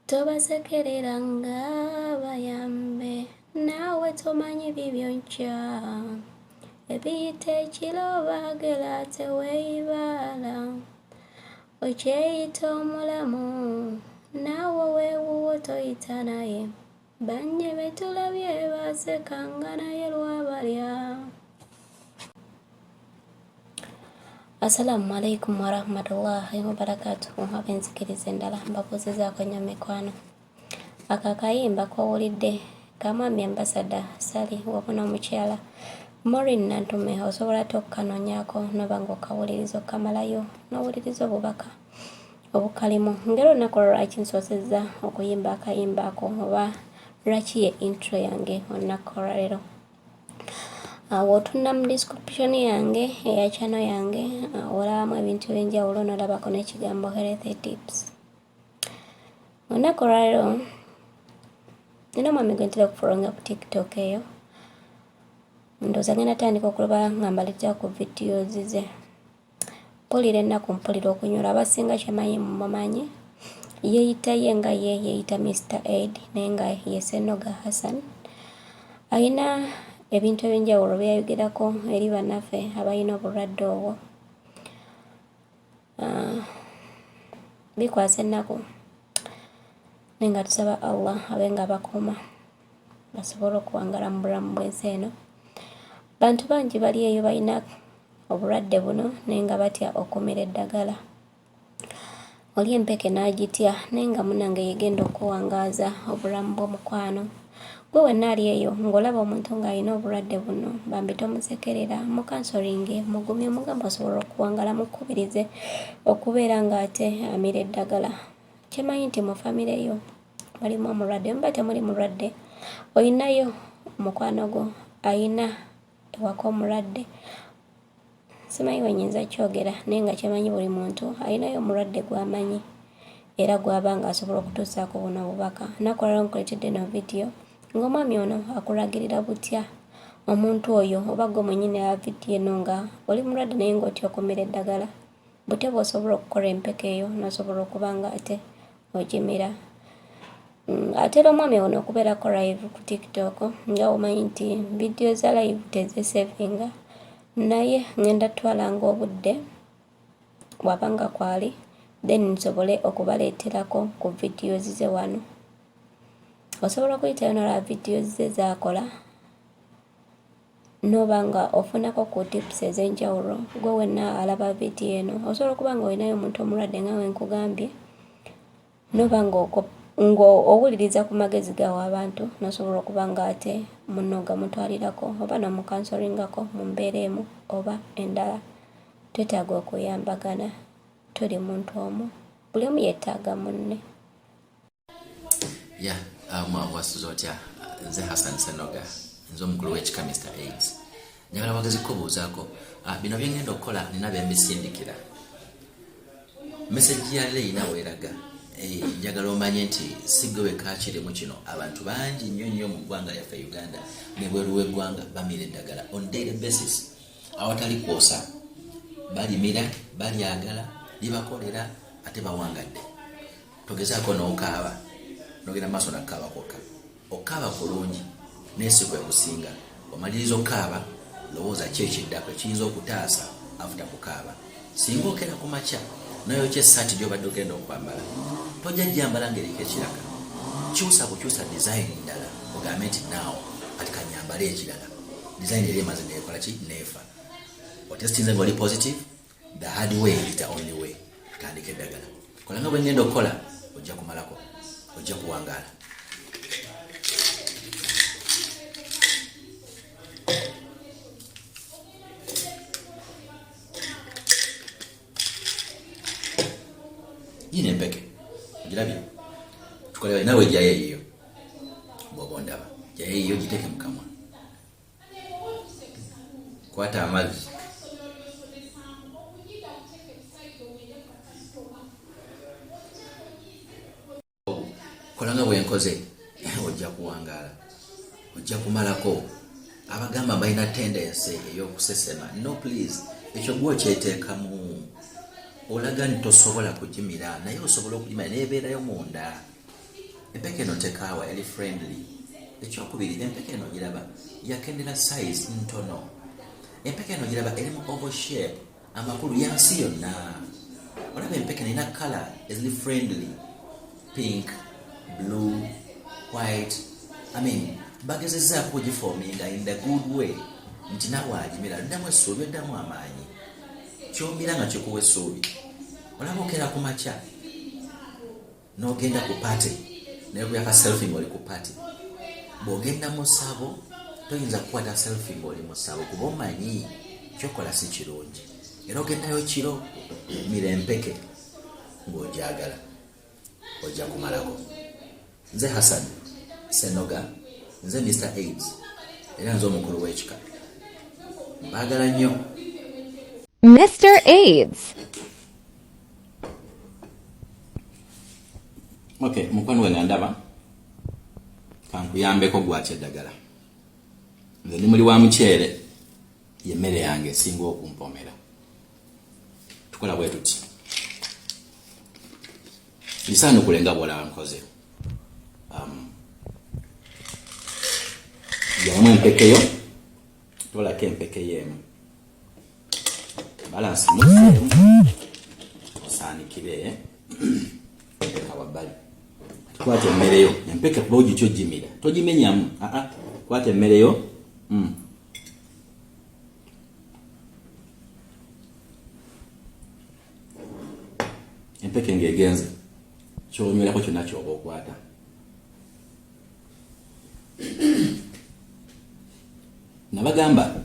Tobasekerera nga bayambe naawe tomanyi bibyo nkya ebiyita ekiro baagera teweeyibaala okyeyita omulamu naawe ow'ewuwo toyita naye bannye be tulabye baasekanga naye lwabalya. Assalamu alaikum warahmatullahi wabarakatuhu. Ab'enzikiriza endala mbabuuzizaako nnyo mikwano. Ako akayimba k'owulidde ka mwami ambasada Ssali wamu n'omukyala Maureen Nantume osobola ate okukanoonyaako n'oba ng'okawuliriza okukamalayo n'owuliriza obubaka obukalimu. Ng'era olunaku olwo lwaki nsoosezza okuyimba akayimba ako oba lwaki ye intro yange olunaku olwaleero. Awo otunula mu description yange eya channel yange olabamu ebintu ebyenjawulo nolabako n'ekigambo health tips. Olunaku olwaleero nina omwami gwe ntera okufolowinga ku tiktok eyo ndowooza ngenda tandika okuloba nga mbaleetera ku videos ze. Mpulira ennaku mpulira okunyolwa abasinga kyemanyi mumumanyi yeeyita ye nga ye yeeyita Mister Aid naye nga ye Ssenoga Hassan alina ebintu ebyenjawulo byayogerako eri bannaffe abalina obulwadde obwo ah, bikwasa ennaku naye nga tusaba Allah abe nga abakuuma basobole okuwangala mu bulamu bw'ensi eno. Bantu bangi bali eyo balina obulwadde buno naye nga batya okumira eddagala. Oli empeke n'agitya naye nga munnange y'egenda okukuwangaaza obulamu bwo mukwano. Ggwe wenna ali eyo ng'olaba omuntu ng'alina obulwadde buno bambi tomusekerera, mukansolinge, mugumye omugambe osobola okuwangaala mukubirize okubeera ng'ate amira eddagala. Kye mmanyi nti mu famire yo mulimu omulwadde, bwe muba temuli mulwadde olinayo mukwano gwo alina ewaka omulwadde simanyi bwe nnyinza kyogera naye nga kyemanyi buli muntu alinayo omulwadde gw'amanyi era gw'aba ng'asobola okutuusaako buno obubaka. Olunaku olwaleero nkuleetedde eno vidiyo ng'omwami ono akulagirira butya omuntu oyo oba ggwe mwennyini aba vidiyo eno nga oli mulwadde naye ng'otya okumira eddagala butya bw'osobola okukola empeke eyo n'osobola okuba nga ate ogimira. Atera omwami ono okubeerako live ku tiktok nga omanyi nti vidiyo za live tezesevinga naye ngenda twalanga obudde bw'aba nga kwali then nsobole okubaleeterako ku videos ze wano. Osobola okuyitayo n'olaba videos ze z'akola n'oba nga ofunako ku tips ez'enjawulo gwe wenna alaba vidiyo eno osobola okuba nga olinayo omuntu omulwadde nga we nkugambye n'oba ng'owuliriza ku magezi gawa abantu n'osobola okuba nga ate munno ogamutwalirako oba n'omukansolingako mu mbeera emu oba endala. Twetaaga okuyambagana, tuli muntu omu, buli omu yeetaaga munne. Ya wasuze otya? Nze Hassan Senoga, nze omukulu w'ekika Mr Aids. Njagala wagezi kukubuuzaako ah, bino byengenda okukola nina byembisindikira meseji ya leina weeraga eh, njagala omanye nti si gwe wekka kirimu kino abantu bangi nnyo nnyo mu ggwanga lyaffe Uganda ne bweru w'eggwanga bamira eddagala on daily basis awatali kwosa balimira balyagala libakolera ate bawangadde togezaako n'okaaba nogenda maaso nakukaaba kwokka okukaaba kulungi naye si kwe kusinga omaliriza okukaaba lowooza ki ekiddako ekiyinza okutaasa afuta kukaaba singa okera ku makya noyokya essaati gyobadde ogenda okwambala tojja gyambala ng'eriko ekiraka kyusa bukyusa design ndala ogambe nti naawo kati kanyambale ekirala design eri emaze nekola ki neefa otestinze nga oli positive the hard way is the only way tutandika eddagala kola nga bwengenda okukola ojja kumalako ojja kuwangaala yina empeke ogirabye tukolera nawe jayo eyiyo bwoba ondaba jayo eyiyo giteeke mukamwa kwata amazzi kola nga bwenkoze ojja kuwangaala ojja kumalako abagamba balina tendency ey'okusesema no please ekyo gwe okyeteekamu olaga nti tosobola kugimira naye osobola okugimira nebeerayo munda. Empeke eno tekaawa, eri friendly. Ekyokubiri, empeke eno giraba yakendera size ntono. Empeke eno giraba eri mu oval shape, amakulu yansi yonna. Olaba empeke nerina color eziri friendly, pink, blue, white. I mean, bagezezaako ogifominga in the good way nti nawe agimira ddamu essuubi, oddamu amaanyi. Kyomira nga kikuwa essuubi. Olaba okera ku makya n'ogenda ku party, naye kuyaka selfie ng'oli ku party. Bw'ogenda mu ssabo toyinza kukwata selfie ng'oli mu ssabo, kuba omanyi kyokola si kirungi. Era ogendayo kiro, mira empeke ng'ogyagala, ojja kumalako. Nze Hassan Senoga, nze Mr AIDS, era nze omukulu w'ekika. Mbaagala nnyo. Mr. AIDS. Okay, mukwano wange ndaba kankuyambeko gwaki eddagala. Nze ndi muli wa muceere, yemmere yange esinga okumpomera. Tukola bwe tuti, lisaanukule nga bwolaba nkoze. Jamu empekeyo, tolako empeke yeemu, balansi muzeemu, osaanikire eka wabbali. Kwata emmere yo, empeke kuba ogityo gimira, togimenyamu. Aa, kwata emmere yo. Empeke ng'egenze, kyonywerako kyonna kyoba okwata. Nabagamba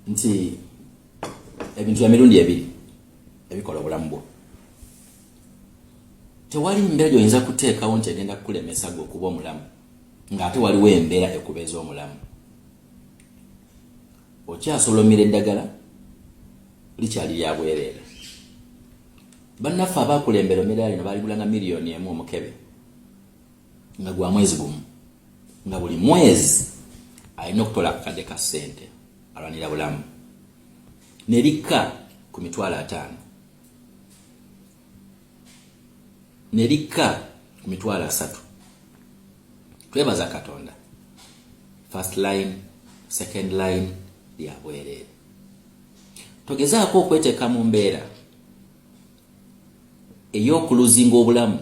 nti ebintu bya mirundi ebiri ebikola obulamu bwo. Tewali mbeera gy'oyinza kuteekawo nti egenda kukulemesa gwe okuba omulamu, ng'ate waliwo embeera ekubeeza omulamu. Okyasobola omira eddagala, likyali lya bwereere. Bannaffe abakulembera omira lino baligulanga 1 million omukebe nga gwa mwezi gumu, nga buli mwezi alina okutola akakadde ka ssente alwanira bulamu, ne likka ku 50,000, ne likka ku 30,000. Twebaza Katonda, first line, second line lya bwereere. Togezaako okweteeka mu mbeera ey'okuluzinga obulamu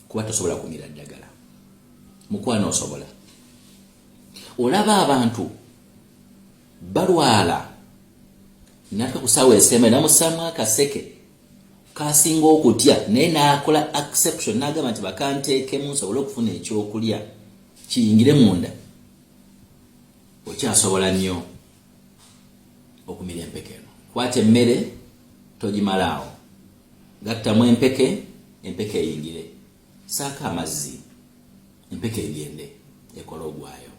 kuba tosobola kumira ddagala. Mukwano, osobola. Olaba abantu balwala natuka ku saawa esemba namusaamu akaseke kasinga okutya, naye n'akola exception n'agamba nti bakanteekemu nsobole okufuna ekyokulya kiyingire munda. Okyasobola nnyo okumira empeke eno. Kwata emmere, togimalaawo, gattamu empeke, empeke eyingire, saako amazzi, empeke egende ekole ogwayo.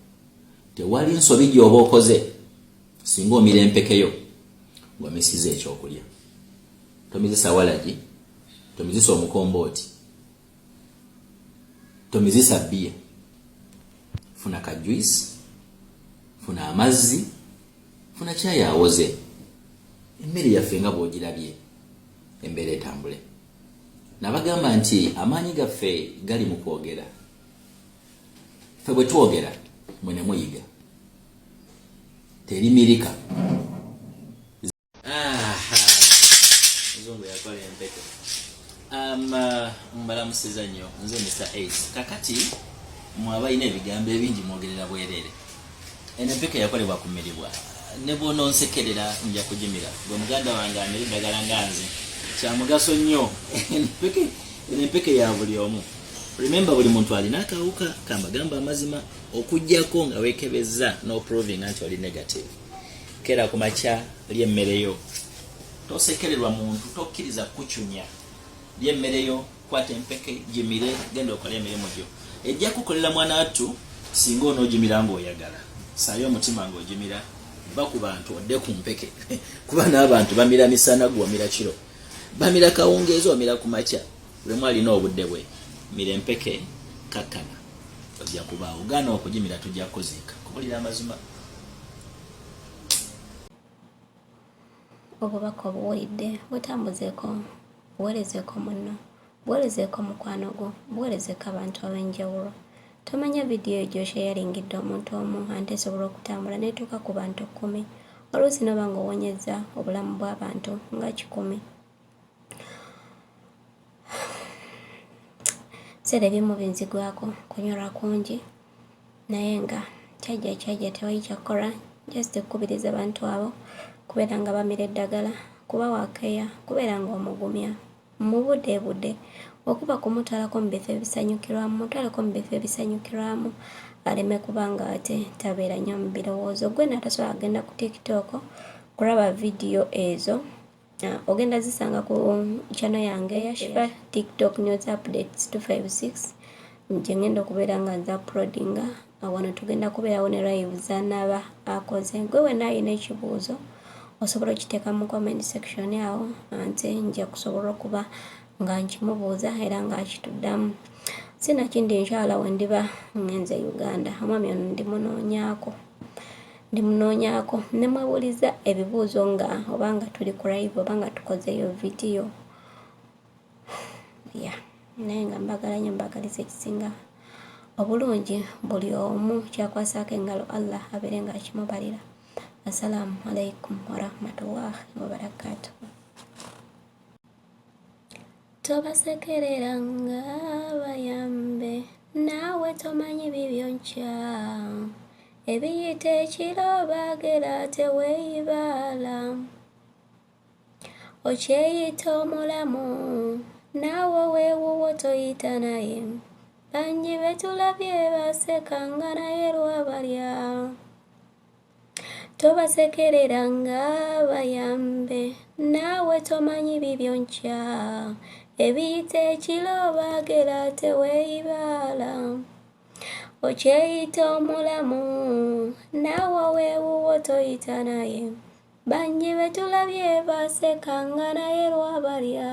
Tewali nsobi gy'oba okoze singa omira empekeyo ng'omisiza ekyokulya. Tomizisa walagi, tomizisa omukombooti, tomizisa bbiya. Funa ka juice, funa amazzi, funa kyayi awoze. Emmere yaffe nga bw'ogirabye, embeera etambule. Nabagamba nti amaanyi gaffe gali mu kwogera. Ffe bwe twogera, mwe ne muyiga. Terimirika. Muzungu yakola empeke. Mbalamusiza nnyo, nze Mr Ace. Kakati mwe abalina ebigambo ebingi mwogerera bwereere. Eno empeke yakolebwa kumiribwa, ne bw'ononsekerera nja kugimira. Gwe muganda wange amira eddagala nga nze, kya mugaso nnyo. Eno empeke ya buli omu. Remember, buli muntu alina akawuka kambagamba amazima, okugyako nga weekebezza n'oprovinga nti oli negative. Kera ku makya, lya emmere yo, tosekererwa muntu, tokkiriza kucunya. Lya emmere yo, kwata empeke gimire, genda okole emirimu gyo. Ejja kukolera mwana wattu singa onoogimira ng'oyagala. Saayo omutima ng'ogimira, va ku bantu odde ku mpeke, kuba n'abantu bamira misana, gwomira kiro, bamira kawungeezi, omira ku makya. Buli omu alina obudde bwe. Mira empeke, kakkana, ojja kubaawo. Gaana okugimira, tujja kukuziika. Kubulira amazima. Obubaka obuwulidde, butambuzeeko, buweerezeeko munno. Buweerezeeko mukwano gwo, buweerezeeko abantu ab'enjawulo. Tomanya vidiyo eyo gy'osheyaringidde omuntu omu ante esobola okutambula n'etuuka ku bantu kkumi, oluusi n'oba ng'owonyezza obulamu bw'abantu nga kikumi. Ebiseera ebimu binzigwako kunyolwa kungi naye nga kyajja kyajja tewali kyakukola just kukubiriza bantu abo kubeera nga bamira eddagala kubawa keya kubeera nga omugumya mubudeebude okuba kumutwalako mu bifo ebisanyukirwamu mutwaleko mu bifo ebisanyukirwamu aleme kuba nga ate tabeera nnyo mu birowoozo gwe natasobola agenda ku tiktok kulaba vidiyo ezo Ah, ogenda zisanga ku channel yange ya Shifa TikTok News Updates 256 gye ngenda okubeera nga nze uploadinga. Ah, wano tugenda kubeerawo ne live zanaaba akoze. Gwe wenna alina ekibuuzo osobola okiteeka mu comment section awo nze nja kusobola okuba nga nkimubuuza era nga akituddamu. Sinakindi inshallah wendiba ngenze Uganda omwami ono ndimunoonyaako. Ndimunoonyaako ne mwebuuliza ebibuuzo nga oba nga tuli ku live oba nga tukozeeyo vidiyo ya naye nga mbagala nnyo mbagaliza ekisinga obulungi buli omu kyakwasaako engalo Allah abeere nga akimubalira. Assalaamu alaikum warahmatullahi wabarakatuhu. Tobasekerera nga bayambe naawe tomanyi bibyo nkya ebiyita ekiro baagera teweeyibaala okyeyita omulamu naawe ow'ewuwo toyita naye bangi betulabye baseka nga naye lwabalya. Tobasekerera nga bayambe naawe tomanyi bibyo nkya ebiyita ekiro baagera teweeyibaala okyeyita omulamu naawe ow'ewuwo toyita naye bangi betulabye baseka nga naye lwabalya.